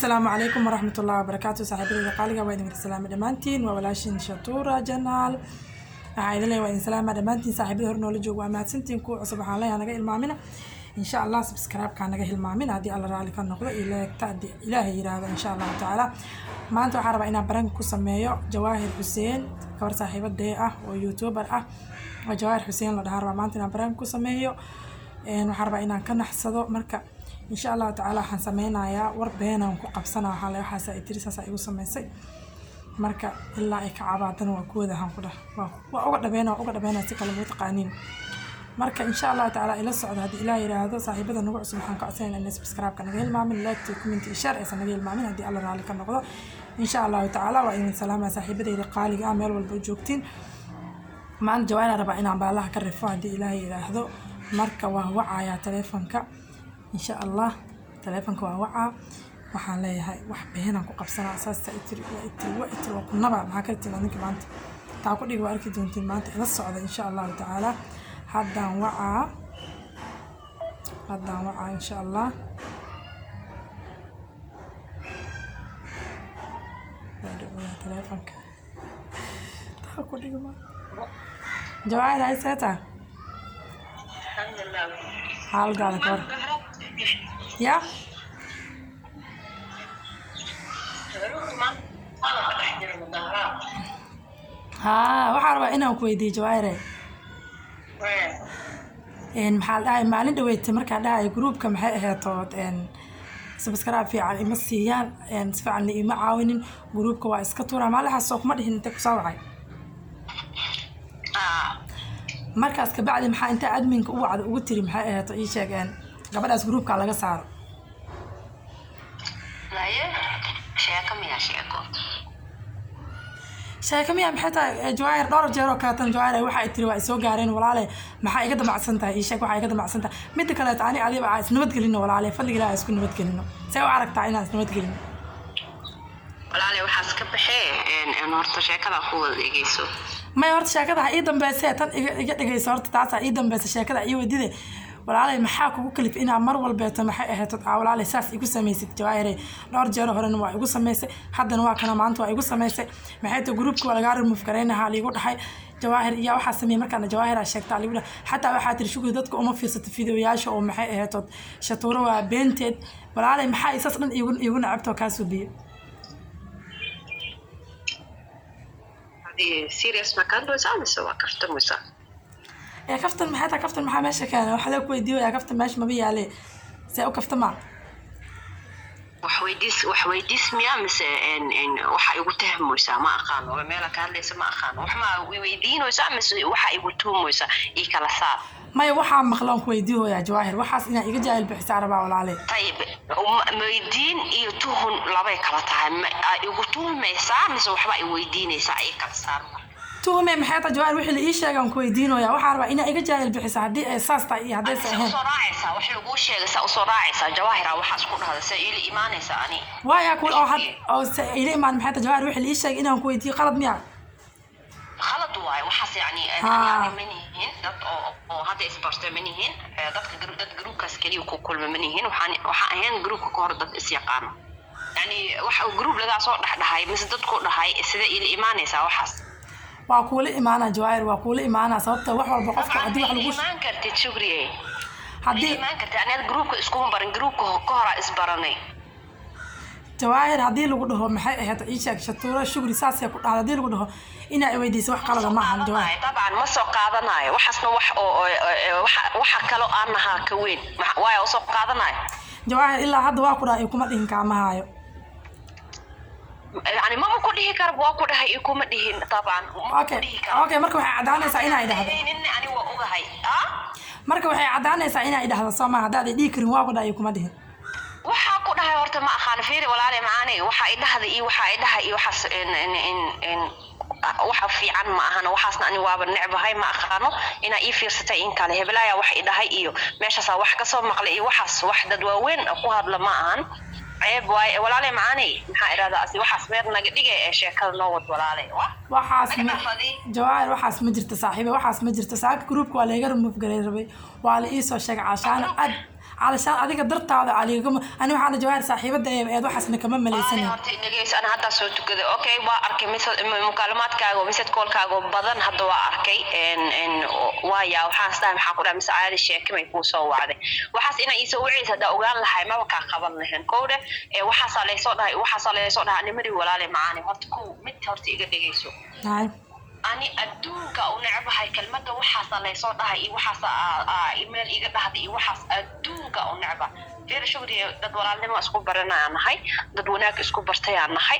Asalaamu calaykum waraxmatullahi wabarakaatu. Saaxiibadeyda qaaliga, waa idin wada salaamay dhammaantiin. Waa walaashin Shatuura Janaal. Waxaa idin leeyahay, waa idin salaama dhammaantiin. Saaxiibada hor noola jooga, waa mahadsantiin. Kuwa cusub waxaan leeyahay, naga ilmaamina insha Allah subscribe-ka, naga hilmaamina haddii Alla raalli ka noqdo, iyo like-ta haddii Ilaahay yiraahdo, insha Allahu tacaala. Maanta waxaan rabaa inaan prank ku sameeyo Jawaahir Xuseen, gabar saaxiibadee ah oo YouTuber ah oo Jawaahir Xuseen la dhahaa. Rabaa maanta inaan prank ku sameeyo. Waxaan rabaa inaan ka naxsado. Marka insha Allahu tacaala waxaan sameynayaa war beenaan ku qabsanaa. Waxaa le waxaasa i tiri, saasaa igu sameysay. Marka ilaa ay ka cabaadana waa kuwada ku dhah, waa uga dhabeena, waa uga dhabeena, si kale ma taqaaniin. Marka insha Allahu tacaala ila socda haddii Ilaah yiraahdo. Saaxiibada nagu cusub waxaan ka codsanayna inay subscribe-ka naga hilmaamin, like, comment iyo share aysan naga hilmaamin haddii Alla raalli ka noqdo, insha Allahu tacaala. Waa idin salaama, saaxiibadeyda qaaliga ah, meel walba joogtiin. Maanta Jawaahir rabaa inaan baalaha ka rifo haddii Ilaahay yiraahdo. Marka waa wacayaa taleefanka insha Allah. Taleefanka waa wacaa. Waxaan leeyahay wax beenaan ku qabsanaa, saasa itiri, waa itiri, waa itiri, waa kunaba. Maxaa kala timaa ninka maanta taa ku dhigi? Waa arki doontiin maanta. Ila socda insha Allahu tacaala. Haddaan wacaa, haddaan wacaa insha Allah. Waa dhacaya taleefanka. Taa ku dhigi ma Jawaahir hayseeta? Xaaladaada ka war ya? Haa, waxaan rabaa inaan ku weydiiyo, Jawaahire, maxaa la dhahay, maalin dhaweytay markaa dhahay groupka maxay aheetood subscribe fiican ima siiyaan, si fiican ima caawinin, groupka waa iska tuuraa. Maalin soo kuma dhihin intee kusoo wacay? Markaas kabacdi maxaa intaa adminka u wacda ugu tiri, maxay aheeto, ii sheeg, gabadhaas groupka laga saaro? Sheeko miyaa sheeko? Sheeko miyaa maxay tahay, Jawaahir? Dhowr jeer oo kaleetan, Jawaahir, waxa ay tiri waa isoo gaareen. Walaale, maxaa iga damacsan tahay? Ii sheeg waxaa iga damacsan tahay. Midda kaleeto, ani adiba aa isnabadgelino. Walaale, fadliga Ilaah isku nabadgelino. See u aragtaa inaan isnabadgelino? Walaale, waxaas ka baxee. Horta sheekada ku wada dhegeyso. Maya, horta sheekada ha ii dambeyse. Tan iga dhegeyso horta, taasaa ii dambeysa. Sheekada ii wadide. Walaalay, maxaa kugu kalif inaa mar walbeeto, maxay ahayd, aa walaalay saas igu samaysid? Jawaahire, dhowr jeer horena waa igu samaysay, haddana waa kana, maanta waa igu samaysay. Maxay tahay? Groupka waa lagaa remove garaynahaa liigu dhahay. Jawaahir iyaa waxaa sameeyey? Markaana Jawaahiraa sheegtaa liigu dhahay. Xataa waxaa tiri, Shukri dadka uma fiirsato fideoyaasha oo maxay ahayd Shatuuro waa beenteed. Walaalay, maxaa isaas dhan iigu nacabtoo kaa suubiye? Serious ma kaa doysaa mise waa kaftamaysaa? Ee kaftan maxay tahay? Kaftan maxaa meesha keenay? Waxaa la ku weydiiyaa, kaftan meesha maba yaale, see u kaftamaa? Wax weydiis, wax weydiis miyaa mise waxa igu tuhmaysaa? Ma aqaano meela ka hadlaysa, ma aqaano. Wax ma weydiinaysaa mise waxa igu tuhmaysaa? Ii kala saar. Maya, waxaa maqlaan ku weydiihoyaa, Jawaahir. Waxaas inaa iga jaahil bixisaa rabaa, walaale. Tayib, weydiin iyo tuhun labay kala tahay. Ma igu tuhmaysaa mise waxba i weydiinaysaa? Ii kala saar. Tuhume maxay tahay, Jawaahir? Wixii la ii sheegaan ku weydiinoyaa. Waxaa rabaa inaa iga jaahil bixisa haddii ay saas tahay iyo haddaysa ahayn. Usoo raacaysaa wax laguu sheegay, saa usoo raacaysaa? Jawaahira waxaas ku dhahda, see iila imaanaysaa ani? Waaya ku oo had oo se ila imaan maxay tahay, Jawaahir? Wixii la ii sheegay inaan ku weydiiyo qalad miya? Khalad waaye waxaas. Yani ani ma nihin dad oo hadda isbartay, ma nihin dadka dad groupkaas keliya ku kulma, ma nihin. Waxaan ahayn groupka ka hor dad is yaqaano. Yani waxa uu group lagaa soo dhexdhahay mise dad ku dhahay, sida iila imaanaysaa waxaas? Waa kuula imaanaa, Jawaahir, waa kuula imaanaa. Sababta wax walba qofka haddii wax lagu imaan kartid, Shukriye. Haddii imaan kartid. Aniga groupka iskuma baran, groupka ka horaa isbaranay. Jawaahir, haddii lagu dhaho, maxay ahayd, ii sheeg, Shatuuro Shukri saasay ku dhahda haddii lagu dhaho, inaa weydiiso wax qalada ma ahan, Jawaahir. Dabcan ma soo qaadanayo waxaasna. Wax oo waxa kaloo aan nahaa ka weyn waaya usoo qaadanayo. Jawaahir, ilaa hadda waa ku dhahay kuma dhihin, kaama haayo. Yani mama ku dhihi kara waa ku dhahay iyo kuma dhihin, dabcan. Okay, okay. Marka waxay caddaanaysaa inaa idhahdo. Ani waa ogahay. Marka waxay caddaanaysaa inaa idhahdo, soo maa? Haddaad dhihi karin waa ku dhahay iyo kuma dhihin. Waxaa ku dhahay horta ma aqaan. Fiiri, walaale macaaney, waxa i dhahda iyo waxa i dhahay iyo waxaas in waxa fiican ma ahana. Waxaasna ani waaba necbahay. Ma aqaano inaa ii fiirsatay in kale. Hebelaaya wax i dhahay iyo meeshaasaa wax kasoo maqlay iyo waxaas, wax dad waaweyn ku hadla ma ahan, ceeb waaye. Walaale macaaney, maxaa idhahdaa, asi waxaas meer naga dhigay ee sheekada noo wad, walaale. Waxaas Jawaahir, waxaas ma jirto, saaxiibe, waxaas ma jirto. Saaka groupka waa layga remove garay rabay, waa la iisoo sheegay. Caashaana aad Calashaan adiga dartaada caligama ani waxaana Jawaahir saaxiibada eed waxaasna kama malaysanin. Horta dhegeyso, ana haddaa soo tukaday. Okay, waa arkay mukaalamaadkaaga oo message callkaaga oo badan hadda waa arkay. Waaya waxaan isdahay, maxaa ku dhahay, mise caadi sheekimay kuu soo wacday? Waxaas inaa iisoo wacaysa haddaa ogaan lahay, maba kaa qaban lahayn. Kowdhe ee waxaasaa laysoo dhahay, waxaasaa laysoo dhahay. Ani mari, walaale macaani, horta kow mid horta iga dhegeyso. Hay. Ani adduunka u necbahay kelmadda waxaasa laysoo dhahay iyo waxaasa meel iga dhahday iyo waxaas adduunka u necba. Fiir Shugriye, dad walaalnimo isku baranayaan nahay, dad wanaag isku bartayaan nahay.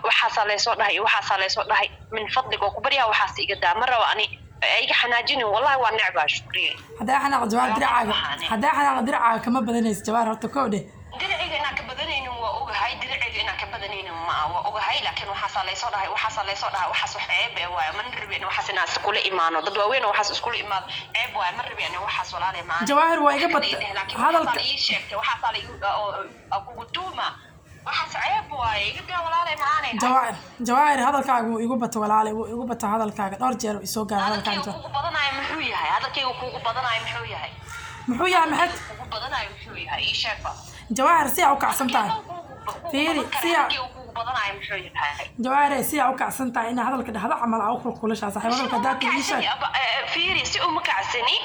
Waxaasaa laysoo dhahay iyo waxaasaa laysoo dhahay, min fadliga oo ku baryaa, waxaas iga daa. Ma rabo ani, iga xanaajinin, wallahi waa necbaa, Shukriye. Haddaa xanaaq Jawaar, diracaaga haddaa xanaaqa, diracaaga kama badanaysa, Jawaar, horta kow dheh. Diriciga inaan ka badanaynin waa ogahay, diriciga inaan ka badanaynin ma waa ogahay, laakiin waxaasaa laysoo dhahay, waxaasaa laysoo dhahay, waxaas wax ceeb ee waayo. Ma rabin waxaas inaan iskula imaano, dad waaweyn oo waxaas iskula imaado ceeb waayo. Ma rabin waxaas, walaale maana. Jawaahir, waa iga bat Laakiin hadalka waxaasaa la ii sheegtay, waxaasaa la kugu tuuma, waxaas ceeb waaye, iga daa, walaale macaanay. Jawaahir, Jawaahir, hadalkaaga wuu igu bato, walaale, wuu igu bato hadalkaaga. Dhowr jeer uu isoo gaaray hadalkaaga. Hadalkayga Jawaahir. kugu badanayo muxuu yahay? Hadalkayga kugu badanayo muxuu yahay? Muxuu yahay maxayd? Kugu badanayo muxuu yahay? Ii sheegba. Jawaahir, si aa u kacsan tahay, fiiri, si aa Kugu badanayo muxuu yahay? Jawaahir, si aa u kacsan tahay inaa hadalka dhahdo camal aa u kulkulashaa. Saaxiib, hadalka haddaa tiri ii sheeg. Fiiri, si uma kacsani,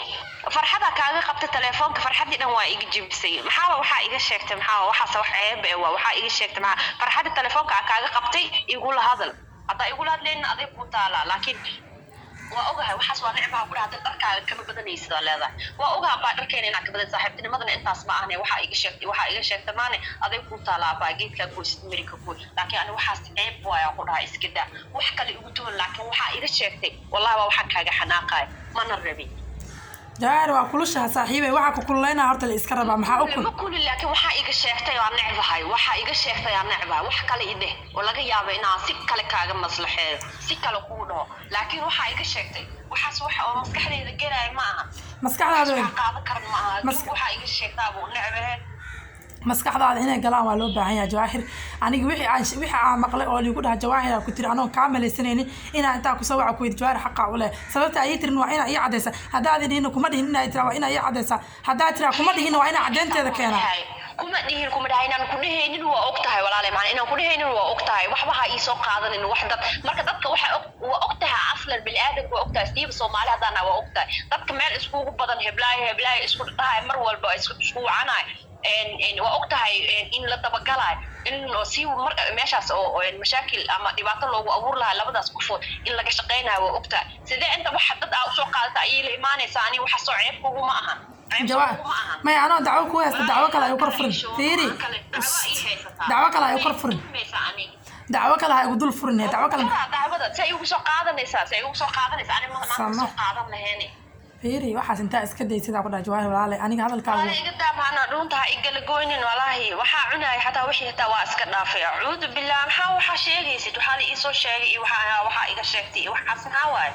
farxada kaaga qabta telefoonka, farxadii dhan waa iga jibisay. Maxaaba waxaa iga sheegtay? Maxaa waxaas wax ceeb eh waa waxaa iga sheegtay? Maxaa farxadii telefoonka aa kaaga qabtay? Igula hadal, haddaa igula hadlaynin aday kuu taalaa, laakiin waa ogahay waxaas waa necbaha ku dhaha. Dad dharkaaga kama badanaysid aa leedahay, waa ogaha baa dharkeena inaa ka badan. Saaxiibtinimadana intaas ma ahne. Waxaa iga sheegtay, waxaa iga sheegtay maane, aday kuu taalaa baa, geedkaa goosid merika gooy, laakiin ani waxaas ceeb waaya ku dhaha, iska daa. Wax kale igu tuwan, laakiin waxaa iga sheegtay, wallahi waa waxaan kaaga xanaaqaya, mana rabin. Jawaahir, waa kulushaha saaxiibay, waxaa ku kululeynaa horta la iska rabaa. Maxaa u kul Ma kulin, laakiin waxaa iga sheegtay waa necbahay, waxaa iga sheegtay aa necbahay. Wax kale i dheh oo laga yaabo inaan si kale kaaga maslaxeeyo, si kale kuu dhaho, laakiin waxaa iga sheegtay waxaas wax oo maskaxdayda gelaya ma aha. Maskaxdaada Waxaa qaadan karan ma aha. Waxaa iga sheegtaabuu necbahe. Maskaxdaada inay galaan waa loo baahan yahay, Jawaahir. Aniga wixii aan maqlay oo liigu dhaha Jawaahir aa ku tiri, anoon kaa malaysanaynin inaa intaa kusoo waca ku yidhi Jawaahir xaqaa u leh. Sababta ayay tirin waa inaa ii cadaysa. Haddaad dhihin kuma dhihin, inaa tiraa waa inaa ii cadaysa. Haddaad tiraa kuma dhihin, waa inaa caddeynteeda keenaa. Kuma dhihin, kuma dhahay. Inaan ku dhehaynin waa og tahay, walaale macna, inaan ku dhehaynin waa og tahay. Waxba ha ii soo qaadanin wax dad marka dadka waxa og waa og tahay, aslan bini'aadamka waa og tahay, siiba Soomaali haddaan nahay waa og tahay. Dadka meel iskugu badan heblaayo heblaayo isku dhahay, mar walba isku wacanaay, waa og tahay in la dabagalayo, in si mar meeshaas oo mashaakil ama dhibaato loogu abuur lahaa labadaas qofood in laga shaqaynayo waa og tahay. Sidee inta waxa dad aa usoo qaadata ayay la imaanaysaa? Ani waxa soo ceeb kuguma ahan. Ceeb Jawaab kuguma ahan. Maya, anoo dacwo ku haysta, dacwo kale ay kor furin. Fiiri, dacwo kale ay kor furin, dacwo kale ha igu dul furin, dacwo kale. Dacwada si ay ugu soo qaadanaysaa, si ay ugu soo qaadanaysaa, ani ma Sama. soo qaadan lahayn. Fiiri, waxaas intaa iska day sidaa ku dhaha. Jawaahir, walaale, aniga hadalkaagu Walahi iga daa maana, dhuunta ha igala goynin. Walaahi waxaa cunaya xataa wixii xitaa waa iska dhaafay. Acuudu billah, maxaa waxaa sheegaysid? Waxaa la iisoo sheegay iyo waxaa iga sheegtay iyo waxaas maxaa waaye?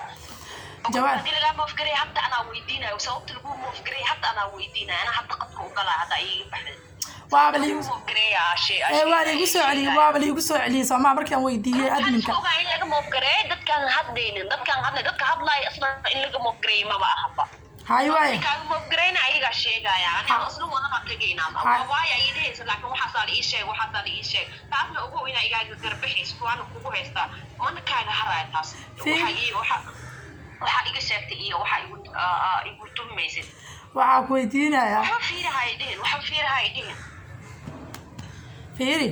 Jawaab. Haddii lagaa moofgaray hadda anaa weydiinayo sababta lagu moofgaray, hadda anaa weydiinayo, anaa hadda qadka u galaa, hadda iiga baxday. Waaba liigu ee waa liigu soo celiyey, waaba liigu soo celiyey soomaa markaan weydiiyey adminka. Ogaa in laga moofgareey dadkaan hadlaynin, dadkaan hadlay, dadka hadlaaya isla in laga moofgareeyey maba ahaba. Hay waaye. Kaaga moofgareyna ayagaa sheegaya, aniga isla wadanaa tegaynaa. Waayo ayay dhehaysa, laakiin waxaasaa la ii sheeg, waxaasaa la ii sheeg. Taasna ogow inaa igaaga garbaxayso, waana kugu haystaa, mana kaaga haraya taas. Waxaa iga sheegtay iyo waxaa igu tuhmaysid. Waxaa ku weydiinayaa. Waxba fiiraha ay dhihin, waxba fiiraha ay dhihin. Fiiri.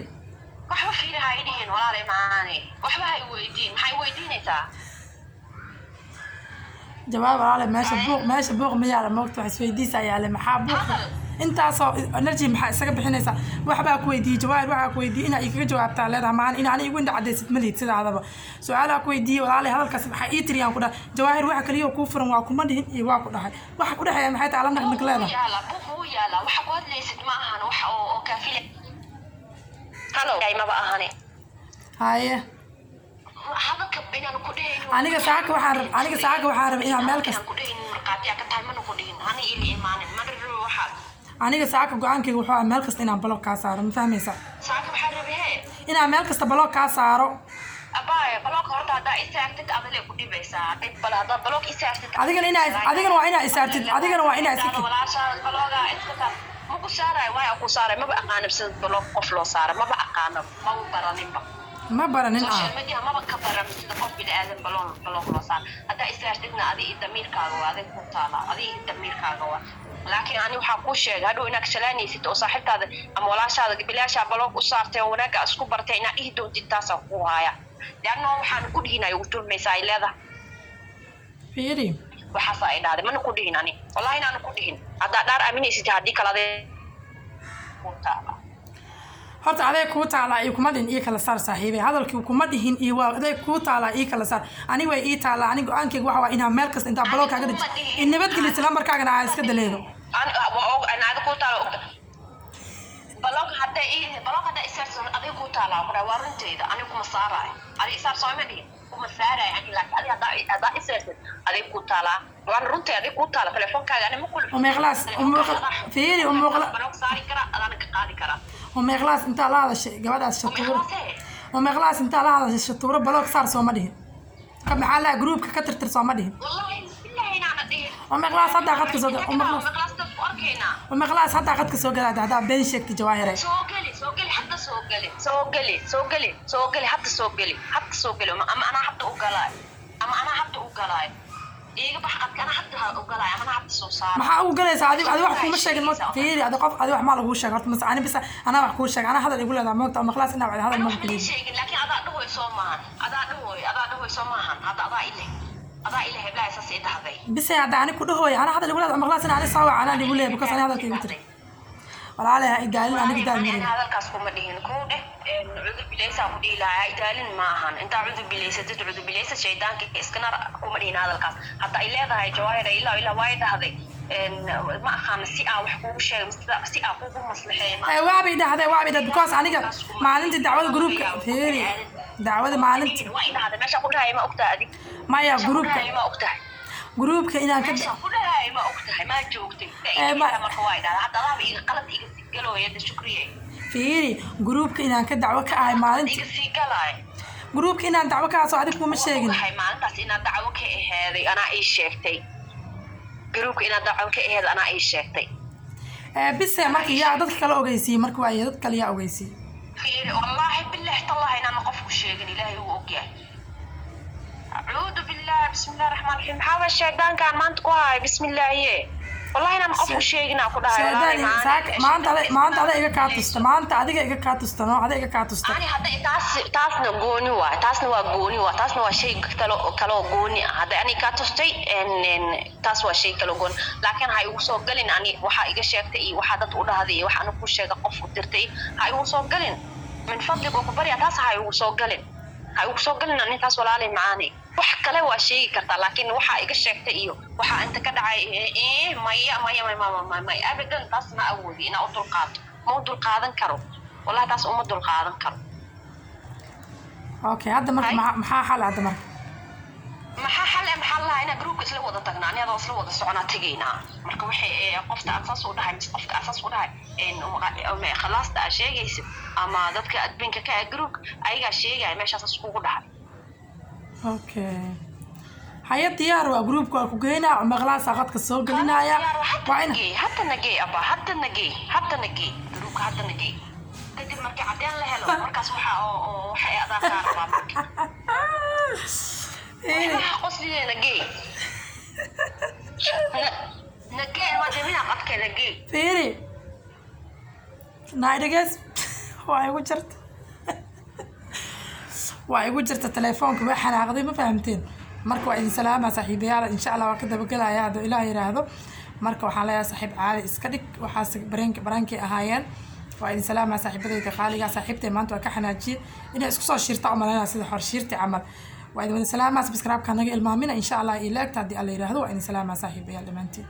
Waxba fiiraha ay dhihin, walaalay macaane, waxba ha i weydiin. Maxay weydiinaysaa? Jawaab, walaale, meesha buuq, meesha buuq ma yaala, moogta wax isweydiisa yaale. Maxaa buuq intaasoo energy maxaa isaga bixinaysaa? Waxbaa ku weydiiyey, Jawaahir, waxaa ku weydiiyey inaa igaga jawaabtaa leedahay maan in ani igu indha cadaysid ma lihid sidaadaba. Su-aalaa ku weydiiyey, walaalay, hadalkaas maxaa ii tiriyaan ku dhahay. Jawaahir, waxa kaliya kuu furan waa kuma dhihin iyo waa ku dhahay. Waxa ku dhexeeya maxay tahay? Ala naqnaq leedahay. Yaala buuq wuu yaalaa, waxa ku hadlaysid ma ahan wax oo kaafile. Halo, maba ahane. Haye. Hadalka inaan ku dhehaynin. Aniga saaka waxaan rabay inaan meel kasta Inaan ku dhehaynin markhaatiyaa ka tahay, mana ku dhihin, hana iila imaanin, mana rabo waxaas. Aniga saaka go-aankayga wuxuu ahaa meel kasta inaan block kaa saaro, ma fahmaysaa? Saaka waxaa rabay hee? Inaan meel kasta block kaa saaro. Abaaya, block horta haddaa isaartid adale ku dhibaysaa, dhib bale haddaa block isaartid. Adigana waa inaa isaartid, adigana waa inaa iska Walaashaa blockaa iska saar. Ma Maku saarayo. Waay ku saaray? Maba aqaanib sida block qof loo saara, maba aqaano, maba baraninba. Ma baranin ah. Social media maba ka baran sida qof bini aadan block loo saaro. Haddaa isaartidna, adi iyo damiirkaaga waa, adig ku taala, adi iyo damiirkaaga waa. Laakiin ani waxaa kuu sheegay, hadhow inaad shalaanaysid oo saaxiibtaada ama walaashaada bilaashaa block u saartay oo wanaagga isku bartay inaad dhihi doontid, taasaan kuu haaya, leanno waxaan ku dhihin ay ugu tuhmaysaa ay leedahay. Fiiri. Waxaasa ay dhahday, mana ku dhihin ani, wallahi inaanu ku dhihin. Haddaa dhaar aaminaysid, haddii kale aday kuu taala. Horta adeeg kuu taalaa iyo kuma dhihin ii kala saar, saaxiibey. Hadalkii kuma dhihin iyo waa adeeg kuu taalaa ii kala saar. Ani way ii taalaa. Ani go-aankayga waxa waa inaa meel kasta intaa block kaaga Kuma deji dhihin. In nabadgelisa, lambarkaagana aa iska daleedo. Ana ku taala ogta. Block hadday isaarso, adiga ku taalaa ku dhahay, waa runteyda. Ani kuma saaraayo. Adi isaar soo ma dhihin, kuma saaraayo ani, laakiin adi haddaa isaarsid, adiga ku taalaa, waana runteyda, adiga ku taala. Telefoonkaaga ani ma kula. Umeeqlaas fiiri, umuuqla. Block saari kara, adaana ka qaadi karaa. Umeeqlaas intaa la hadashay gabadhaas Shatuuro. Umeeqlaasee? Umeeqlaas intaa la hadashay Shatuuro, block saar sooma dhihin? Ka maxaa laha groupka ka tirtir sooma dhihin? Wallahi billahi inaana dhihin. Umeeqlaas haddaa qadka soo umeeqlaas. Umeeqlaas ku arkaynaa. Umeeqlaas haddaa qadka soo galaada haddaa been sheegtay, Jawaahire. Soo geli, soo geli hadda, soo geli, soo geli, soo geli, soo geli hadda, soo geli hadda, soo geli. Ama anaa hadda u galaayo, ama anaa hadda u galaayo. Iiga bax qadka, anaa hadda ha u galaayo, ama anaa hadda soo saaro. Maxaa ugu galaysaa? Adi wax kuma sheegin ma. Fiiri, adi qof adi wax maa laguu sheegay horta mase ani bisa anaa wax kuu sheegay? Anaa hadal igu leedahay moogta. Umeeqlaas inaa wacdi hadal Ana ma wax ma ii kuleeyi. sheegin, laakiin adaa dhahoy soo maahan, adaa dhahoy, adaa dhahoy soo maahan. Hadda adaa ile, adaa ile heblaha saas ii dhahday. Bise hadda ani ku dhahooy, anaa hadal igu leedahay. Umeeqlaas inaa ani soo wac anaa igu leeyahay, because ani hadalka igu tiri. Walaalahay, ha idaalin, aniga daal Ani marin. Hadalkaas kuma dhihin kuu dheh. Cudur bilaysaa ku dhihi lahaa, ha idaalin ma ahan. Intaa cudur bilaysatid, cudur bilaysa shaydaanka iskana kuma dhihin hadalkaas. Hadda ay leedahay Jawaahir ilaa ilaa waa dhahday, ma aqaana si aa wax kuugu sheegay mise si aa kuugu maslaxeey ma. Waabay dhahday, waabay dhahday, because aniga maalintii dacwada groupka, fiiri, dacwada maalinta. Waa i dhahday. Meesha ku dhahay ma ogtahay adig? Maya. Meesha ku Groupka. dhahay ma ogtahay? Groupka inaan ka Meesha ku dhahay ma ogtahay? Ma joogtay? Marka waa i dhahday. Hadda adaaba iga qalad iga sii galooya da, Shukriye. Fiiri, groupka inaan ka dacwo ka ahay maalintii. Iga sii galaay. Groupka inaan dacwo ka ahaso adig kuma sheegin. Waxay maalintaas inaad dacwo ka aheeday anaa ii sheegtay. Groupka inaad dacwo ka aheeday anaa ii sheegtay. Bise marka yaa dadka kale ogeysiiyey? Marka waaye dad kale yaa ogeysiiyey? Fiiri, wallaahi billahi tallahi inaan qofku sheegin, Ilaahay uu ogyahay. Acuudu billah, bismi illahi raxmaan raxiim. Maxaa waa shaydaankaan maanta ku haay? Bismillaahiye, wallahi inaan qofku sheegin aan ku dhahay, wallaahi. Shaydaan maanta maanta ada iga kaa tusta, maanta adiga iga kaa tusta, no ada iga kaa tusta. Ani hadda taas, taasna gooni waay, taasna waa gooni waa, taasna waa shay kale kale oo gooni ah. Hadda ani kaa tustay taas waa shay kale oo gooni, laakiin ha igu soo galin ani waxaa iga sheegtay iyo waxaa dad u dhahday iyo waxa anigu ku sheega qof u dirtay. Ha igu soo galin, min fadlig oo ku barya, taas ha igu soo galin, ha igu soo galin ani taas, walaalay macaani. Wax kale waa sheegi kartaa, laakiin waxaa iga sheegtay iyo waxaa inta ka dhacay, maya, maya, maya, maya, maya, maya, abadan. Taas ma awoodi inaa u dulqaato, ma u dulqaadan karo, wallahi taas uma dulqaadan karo. Okay, hadda marka maxaa xal hadda marka? Maxaa xal maxaa lahaa? Inaa groupka isla wada tagnaa, ani adoo isla wada soconaa tegaynaa. Marka waxay qofta aad saas u dhahay mise qofka aad saas u dhahay khalaasta aad sheegaysid ama dadka adminka ka ah groupka ayagaa sheegaya meeshaas saas kugu dhahay. Okay, haya, diyaar waa. Groupka waa ku geynaa, maqlaasa qadka soo gelinaya. Waa in Hadda nagey aba, hadda nagey, hadda nagey groupka, hadda nagey. Kadib markii cadeen la helo, markaas waxa oo waxay adaa kaa rabaa marka waxaa qosliye. Nagey, nagey, waa demina qadka, nagey. Fiiri, naidhagees, waa igu jirta, waa igu jirta telefoonka, way xanaaqday, ma fahamteen? Marka waa idin salaama, saaxiibayaal. Insha Allah waa ka dabagelaya hadduu Ilaah yiraahdo. Marka waxaan leeyahay, saaxiib caadi iska dhig, waxaas bareenk baraankay ahaayeen. Waa idin salaama, saaxiibadayda qaaliga. Saaxiibtay maanta waa ka xanaajiyey, inay isku soo shiirta umalaynaa sida xor shiirti camal. Waa idin wada salaamaa. Subscribe-ka naga ilmaamina, insha Allah, iyo like-ta haddii Alla yiraahdo. Waa idin salaamaa, saaxiibayaal, dhammaantiin.